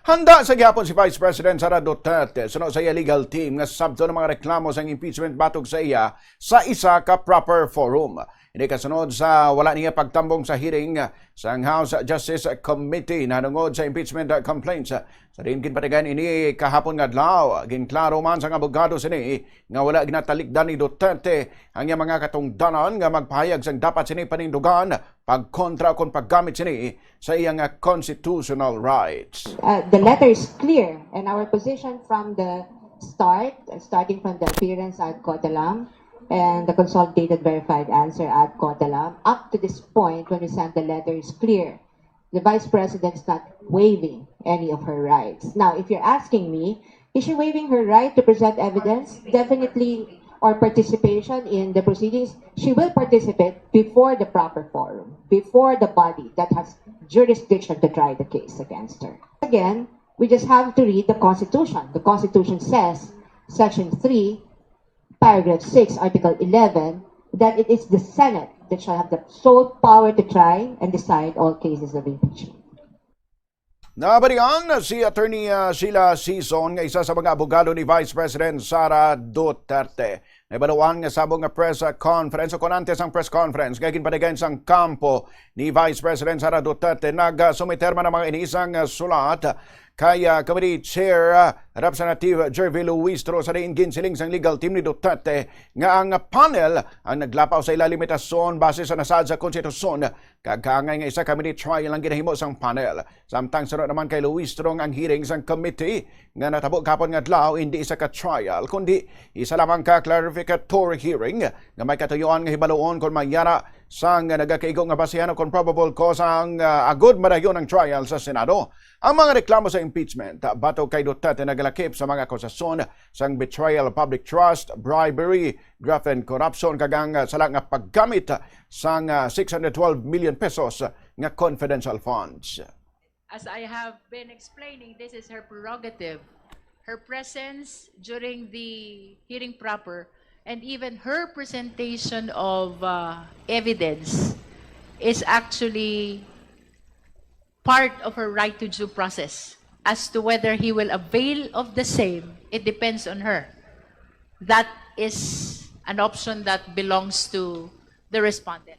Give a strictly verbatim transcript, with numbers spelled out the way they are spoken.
Handa sa gihapon si Vice President Sara Duterte suno sa iya legal team nga sabton ang mga reklamo sang impeachment batok sa iya sa isa ka proper forum. Ini kasunod sa wala niya pagtambong sa hearing sang House Justice Committee nahanungod sa impeachment complaints. Sa diin ginpatigayon ini kahapon nga adlaw, ginklaro man sang abogado sini nga wala ginatalikdan ni Duterte ang iya mga katungdanan nga magpahayag sang dapat sini panindugan pagkontra kon paggamit sini sa iyang constitutional rights. Uh, the letter is clear, and our position from the start, uh, starting from the appearance ad coetelam and the consolidated verified answer ad coetelam, up to this point when we sent the letter, is clear. The Vice President is not waiving any of her rights. Now, if you're asking me, is she waiving her right to present evidence? Definitely, or participation in the proceedings, she will participate before the proper forum, before the body that has jurisdiction to try the case against her. Again, we just have to read the Constitution. The Constitution says, Section three, Paragraph six, Article eleven, that it is the Senate that shall have the sole power to try and decide all cases of impeachment. Nabalian si Attorney, ah, Sheila Sison nga isa sa mga abogado ni Vice President Sara Duterte. Nahibaluan nga subong nga press conference o kon antes ang press conference nga ginpatigayon sang kampo ni Vice President Sara Duterte, nagsumiter man ang mga ini sang, ah, sulat kay, ah, Committee Chair, ah, Representative Jervie Luistro, sa diin ginsiling sang legal team ni Duterte nga ang panel ang naglapaw sa ila limitasyon base sa nasaad sa konstitusyon, kag kaangay nga isa ka mini trial ang ginahimo sang panel. Samtang suno naman kay Luistro nga ang hearing sang committee nga natabo kahapon nga adlaw hindi isa ka trial kundi isa lamang ka clarificatory hearing nga may katuyuan nga hibaluon kon may yara sang nagakaigo nga basihan o kon probable cause ang, ah, agud madayon ang trial sa Senado. Ang mga reklamo sa impeachment, ah, batok kay Duterte nagalakip sa mga akusasyon sang betrayal of public trust, bribery, graft and corruption, kag ang, ah, sala nga paggamit sang, ah, six hundred twelve million pesos nga confidential funds. As I have been explaining, this is her prerogative. Her presence during the hearing proper and even her presentation of, uh, evidence is actually part of her right to due process. As to whether he will avail of the same, it depends on her. That is an option that belongs to the respondent.